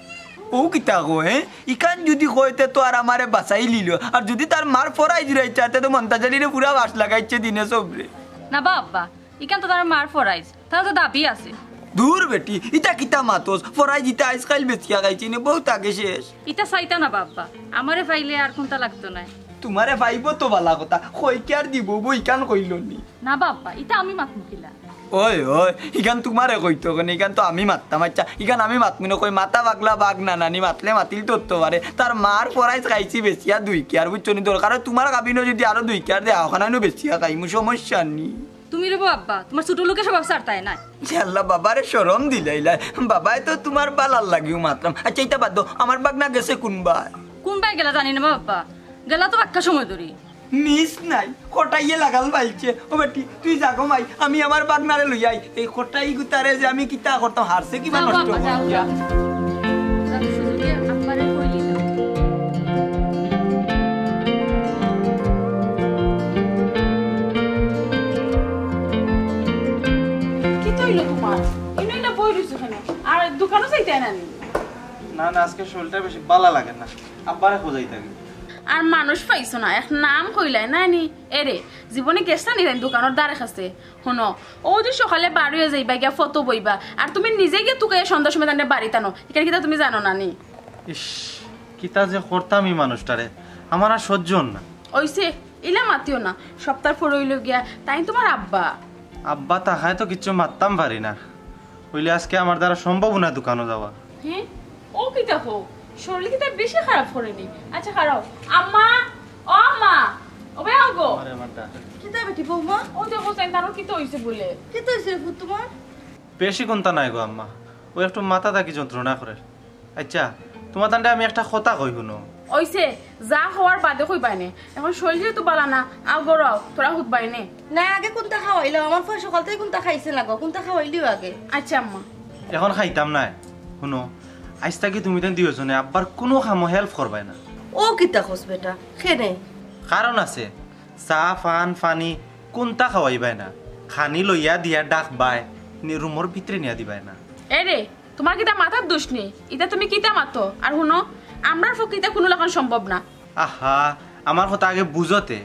ও কিতা কয়, হে? ইখান যুদি কয় তে তো আর আমারে বাচাইলিলো, আর যুদি তার মার ফরাইজ রইচ্ছা তে তো মন্তাজ আলীরে পুরা বাশ লাগাইছে দিনে সবরে। না বা আব্বা, ইখান তো তার মার ফরাইজ, তার তো দাবি আছে। দুর বেটি, ইতা কিতা মাতস? ফরাইজ ইতা আইজকাইল বেচিয়া খাইছি নি, বউত আগে শেষ। ইতা চাইতা না বা আব্বা, আমারে পাইলে আর কুন্তা লাগতো নায়। তুমারে পাইবো তো বালা কথা, কই কি আর দিবো, বউ ইখান কইলো নি। না বা আব্বা, ইতা আমি মাতমু কিলা? ওই, ওই, ইখান তুমারে কইতো কেনে, ইখান তো আমি মাততাম। আইচ্ছা, ইখান আমি মাতমু না, কই মাতা পাগলা বাঘ না নানি, মাতলে মাতিল তো তো পারে। তার মার ফরাইজ খাইছি বেচিয়া দুই কিয়ার, বুঝছো নি? দরকার অয় তুমার কাবিনো যুদি আরো দুই কিয়ার দেয়, অখান আইনো বেচিয়া খাইমু, সমস্যা নি। তুমি রে বা আব্বা, তুমার ছোট লোকে স্বভাব ছাড়তায় নায়। ইয়া আল্লাহ, বাবারে শরম দিলাইলা। বাবায় তো তুমার বালার লাগিউ মাতরাম। আইচ্ছা, ইতা বাদ দেও, আমার বাগনা গেছে কুনবায়? কুনবায় গেলা জানি না বা আব্বা, গেলা তো বাক্কা সময় ধরি। মিস নাই, কটাইয়ে লাগাল পাইছে। ও বেটি, তুই যা গো মাই, আমি আমার বাগনারে লইয়া আই। এই কটাই গুতারে যে আমি কিতা করতাম, হারছে কিবা যাও নষ্ট বাবা, যাও, করিয়া। যাও। যাও, সুযোগে আব্বারে কইলি না। কিতা অইলো তুমার? ইনো ইলা বই রইছো কেনে? আর দোকানো যাইতায় না নি? না, না, আজকে শরীরটা বেশি বালা লাগে না, আব্বারে খোঁজাই থাকি। আর মানুষ পাইছো না, এক নাম কইলায় না নি? এরে, জীবনে গেছলা নি তাইন দোকানর ধারে কাছে? হুনো, অউ যে সকালে বার অইয়া যাইবা গিয়া ফটো বইবা, আর তুমি নিজে গিয়া তুকাইয়া সন্ধ্যার সময় তানরে বাড়িত আনো, ইখান কিতা তুমি জানো না নি? ইস, কিতা যে করতাম ই মানুষটারে, আমার আর সহ্য অর না। অইছে, ইলা মাতিও না, সপ্তাহ পরে অইলো গিয়া, তাইন তুমার আব্বা। আব্বা থাকায় তো কিচ্ছু মাততাম পারি না, অইলে আজকে আমার দ্বারা সম্ভব না দোকানো যাওয়া। হে? ও কিতা কও? শরীর কিতা বেশি খারাপ করে নি? আচ্ছা, খাড়াও। আম্মা, ও আম্মা, ও ভাই, আও গো। আরে আমার ডাক। কিতা বেটি বৌমা? ও দেখো, তাইন তারও কিতা অইছে বলে। কিতা অইছে রে পুত তুমার? বেশি কুন্তা নাই গো আম্মা, অউ একটু মাথাত থাকি যন্ত্রণা করের। আইচ্ছা, তুমার তানরে আমি একটা কথা কই হুনো। অইছে, যা কওয়ার বাদে কইবায়নে। এখন শরীর যেহেতু বালা না, আও ঘরো আও, থুড়া হুতবায়নে। না, আগে কুন্তা খাওয়াইলাও, আমার ফুয়া সকাল থাকি কুন্তা খাইছে না গো, কুন্তা খাওয়াইলিও আগে। আইচ্ছা আম্মা। এখন খাইতাম নায়। হুনো, আইজ থাকি তুমি তাইন দুইওজনে আব্বার কুনু কামো help করবায় না। ও কিতা কস বেটা, কেনে? কারণ আছে, চা, পান, পানি কুন্তা খাওয়াইবায় না। খানি লইয়া দিয়া ডাকবায়, নি-, রুমর ভিতরে নিয়া দিবায় না। এরে, তুমার কিতা মাথাত দুষ নি? ইতা তুমি কিতা মাতো? আর হুনো, আমরার পক্ষে ইতা কুনু লাখান সম্ভব না। আহা, আমার কথা আগে বুঝো তে।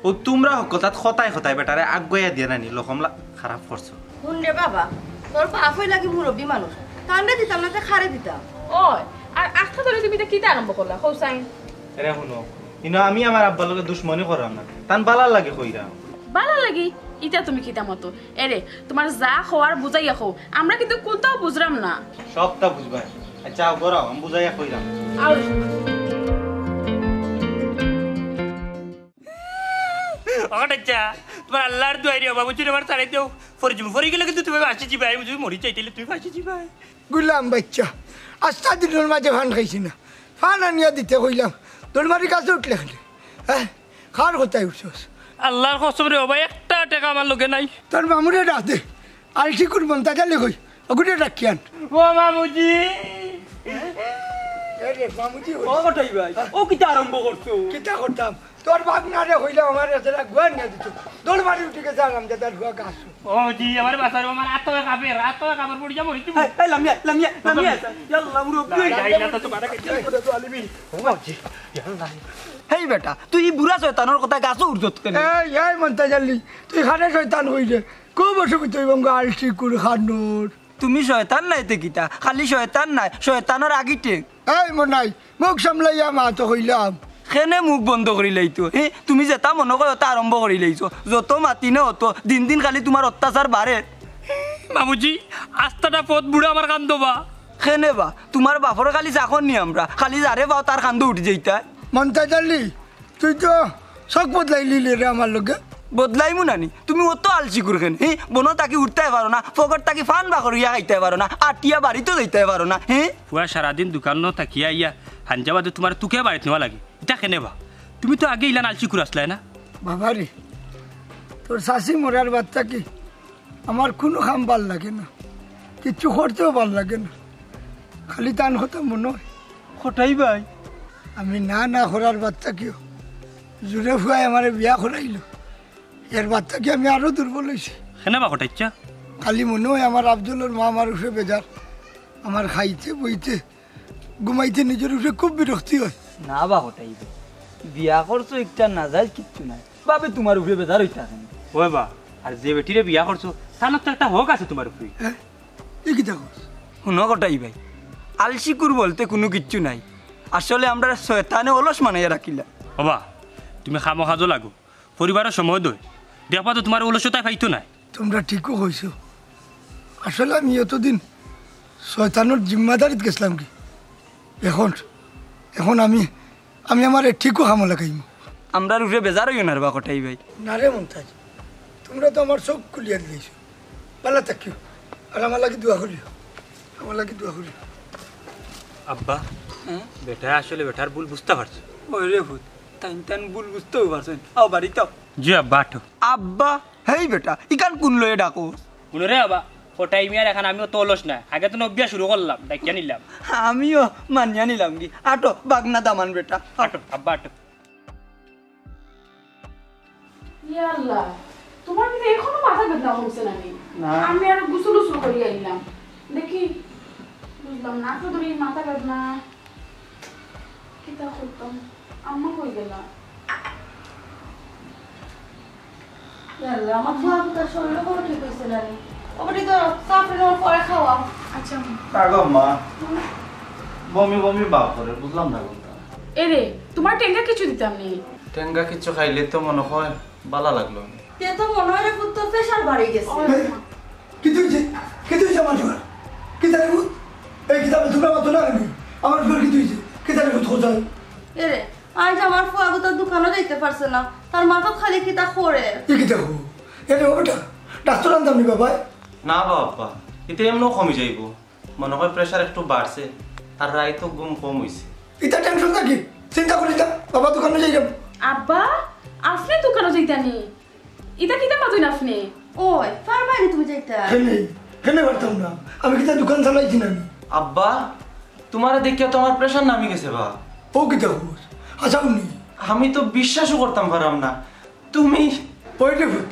অউ তুমরা হক্কলতাত কথায় কথায় বেটারে আগুয়াইয়া দিয়া নানি, লকম লা-, খারাপ করছো। হুন রে বাবা, তোর বাপ অইলা গি মুরব্বি মানুষ, তানরে দিতাম না তে কারে দিতাম? ওই, আর আখতা ধরি তুমি ইতা কিতা আরম্ভ করলা, কও চাইন? এরে হুনো, ইনো আমি আমার আব্বার লগে দুশমনি কররাম না, তান বালার লাগি কইরাম। বালার লাগি? ইতা তুমি কিতা মাতো? এরে, তুমার যা কওয়ার বুঝাইয়া কও, আমরা কিন্তু কুন্তাও বুঝরাম না। সবতা বুঝবায়। আইচ্ছা, আও ঘরো আও, আমি বুঝাইয়া কইরাম। আও। ও আইচ্ছা, তুমার আল্লার দুয়াই রে বাবা, বুঝছো, আমার ছাড়াই দেও। পড়ি যিমু, পড়ি গেলে কিন্তু তুমি ফাঁসি যিবায়, বুঝছো, মরি যাইতাইলে তুমি ফাঁসি যিবায়। গুলাম বাইচ্চা, আস্তা দিনর মাঝে পান খাইছি না, পান আনিয়া দিতে কইলাম, দৌড় মারি গাছে উঠলে কেনে? হে, কার কথায় উঠছস? আল্লার কসম রে বাবা, একটা টেকা আমার লগে নাই। তোর মামুরে ডাক দে, আলসি কুর মন্তাজ আলী কই, অগুরে ডাকি আন। ও মামুজি। এ রে, মামুজি কই? ও কটাই ভাই, ও কিতা আরম্ভ করছো? কিতা করতাম? তোর বাগনারে কইলাম আমার এতটা গুয়া নিয়া দিত। দৌড় মারি উঠি গেছে আরামজাদার গুয়া গাছ। ও জি, আমার বাসার আমার আতো কাপের, আতো কাপড় পড়ি যা মরি তুমি। এই, এই, লামিয়া, লামিয়া, লামিয়া। ইয়াল্লা, মুরব্বি। এই, এই, না তো তোমার কাছে। এই, করে তো আলিমি। ও জি, ইয়াল্লা। হেই বেটা, তুই ই বুড়া শয়তানর কথা গাছো উঠছত কেনে? এই, এই, মন্তাজ আলী, তুই কারে শয়তান কইরে? খুব অসুবিধা অইবো গো, আলসি কুর খানোর। তুমি শয়তান নায় তে কিতা? খালি শয়তান নায়, শয়তানর আগি টেক। এই মনাই, মুখ সামলাইয়া মাত কইলাম। কেনে মুখ বন্ধ করিলাইতো? হে, তুমি যেতা মনো কয় অতা আরম্ভ করিলাইছো। যত মাতি না অত, দিন দিন খালি তুমার অত্যাচার বাড়ের। মামুজি, আস্তাটা পথ বুড়া আমার কান্দো বা। কেনে বা, তুমার বাপর খালি চাকর নি আমরা, খালি যারে পাও তার কান্দো উঠি যাইতায়। মন্তাজ আলী, তুই তো চোখ বদলাইলিলে রে আমার লগে। বদলাইমু নানি, তুমি অত আলসি কুর কেনে? হি, বনো থাকি উঠতায় পারো না, ফকট থাকি পান বাকর অইয়া খাইতায় পারো না, আটিয়া বাড়িত যাইতায় পারো না, হি? পুয়া সারাদিন দোকানো থাকিয়া আইয়া হাঞ্জা বাদে তুমার তুকে বাড়িত নেওয়া লাগে, ইতা কেনে বা? তুমি তো আগে ইলান আলসি কুর আছলায় না? বাবা রে, তোর চাচি মরার বাদ থাকি আমার কুনু কাম ভালা লাগে না, কিচ্ছু করতেও ভালা লাগে না, খালি তান কথা মনো অয়। কটাই ভাই? আমি না না করার বাদ থাকিও জুরে পুয়ায় আমারে বিয়া করাইলো, এর বাদ থাকি আমি আরো দুর্বল অইছি। কেনে বা কটাইচ্ছা? খালি মনো অয় আমার আফজলর মা আমার উপরে বেজার। আমার খাইতে বইতে ঘুমাইতে নিজর উপরে খুব বিরক্তি অয়। না বা কটাই ভাই, বিয়া করছো একটা নাজাইজ কিচ্ছু নাই, বাবে তুমার উপরে বেজার অইতা কেনে? ওই বা, আর যে বেটিরে বিয়া করছো, তার তো একটা হক আছে তুমার উপরে। হ্যাঁ? ই কিতা কস? হুনো কটাই ভাই, আলসিকুর বলতে কুনু কিচ্ছু নাই। আসলে আমরারে শয়তানে অলস বানাইয়া রাখিলা। ওবা, তুমি কামো কাজো লাগো, পরিবারো সময় দেও, দেখবা তো তুমার অলসতায় পাইতো নায়। তুমরা ঠিকউ কইছো। আসলে আমি অতদিন শয়তানর জিম্মাদারিত গেছলাম কি। এখন, এখন আমি, আমি আমারে ঠিকউ কামো লাগাইমু। আমরার উপরে বেজার অইও না রে বা কটাই ভাই। না রে মন্তাজ, তুমরা তো আমার চউখ খুলিয়া দিলাইছো। ভালা থাকিও, আর আমার লাগি দোয়া করিও, আমার লাগি দোয়া করিও। আব্বা, হ্যাঁ? বেটায় আসলে বেটার ভুল বুঝতা পারছে। ওই রে পুত, তাইন তান ভুল বুঝতেও পারছইন। আও বাড়িত আও। জি আব্বা, আটো। আব্বা, হেই বেটা, ইখান কুন লয়ে ডাকো? হুনো রে আব্বা, কটাই মিয়ার এখন আমিও তো অলস নায়, আগে তো নবিয়া শুরু করলাম, ডাকিয়া নিলাম। আমিও মানিয়া নিলাম কি। আটো, বাগনা দামান বেটা। আটো আব্বা, আটো। ইয়া আল্লাহ, তুমার কিন্তু এখনো মাথা বেদনা কমছে না নি? না। আমি আর গোসল উসল করি আইলাম। দেখি, বুঝলাম না, এত দূরে এই মাথা বেদনা। কিতা করতাম? আম্মা কই গেলা? ইয়া আল্লাহ, আমার ফুয়া তো তার শরীরও কোনো ঠিক অইছে না নি। ওবাটি তো চা ফেলে ওর পরে খাওয়া। আচ্ছা, আম্মা। না গো মা, বমি বমি ভাব করে, বুঝলাম না কোনটা। এরে, তুমার টেঙ্গা কিছু দিতাম নি? টেঙ্গা কিছু খাইলে তো মনে হয় ভালা লাগলো নি। তে তো মনে হয় রে পুত, তোর প্রেশার বাড়ি গেছে। কিতা অইছে? কিতা অইছে আমার ফুয়ার? কিতা রে পুত? এই কিতা রে, তুমরা মাতো না নি? আমার ফুয়ার কিতা অইছে? কিতা রে পুত, কোথায়? এরে, আইজ আমার ফুয়া গুতা দোকানো যাইতে পারছে না, তার মাথাত খালি কিতা করে। ই কিতা কও? এরে ও বেটা, ডাক্তার আনতাম নি বাবায়? না বাবা, ইতে এমনেও কমি যাইবো। মনে হয় প্রেশার একটু বাড়ছে, আর রাইতো ঘুম কম অইছে। ইতা টেনশন থাকি, চিন্তা করি না, বাবা দোকানো যাইরাম। আব্বা, আপনে দোকানো যাইতা নি? ইতা কিতা মাতইন আপনে? ওই, পারবায় নি তুমি যাইতা? কেনে, কেনে পারতাম না? আমি কিতা দোকান চালাইছি না নি? আব্বা, তুমারে দেখিয়া তো আমার প্রেশার নামি গেছে বা। ও কিতা কস? আচ্ছা উনি। আমি তো বিশ্বাসও করতাম পারাম না। তুমি ওই রে পুত,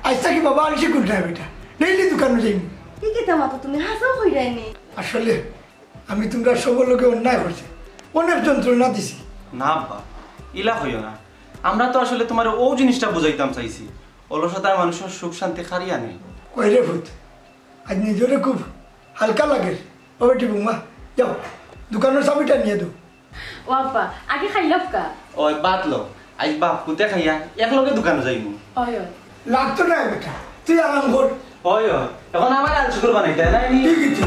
আইজ থাকি বাবা আলসিকুর নায় বেটা, ডেইলি দোকানো যাইমু। ই কিতা মাতো তুমি, হাছাউ কইরায় নি? আসলে আমি তুমরা সবর লগে অন্যায় করছি, অনেক যন্ত্রণা দিছি। না আব্বা, ইলা কইও না। আমরা তো আসলে তুমারে অউ জিনিসটা বুঝাইতাম চাইছি, অলসতায় মানুষর সুখ শান্তি কাড়িয়া নেয়। কই রে পুত, আইজ নিজরে খুব হালকা লাগে। ও বেটি বৌমা, যাও, দোকানর চাবিটা নিয়া দেও। ও আব্বা, আগে খাইলাউক্কা। ওই ভাত লও, আইজ বাপ পুতে খাইয়া একলগে দোকানো যাইমু। ওই, ওই। লাগতো নায় বেটা, তুই আরাম কর। ওই, ওই, এখন আমারে আলসিকুর বানাইতায় নায় নি? ঠিক আছে।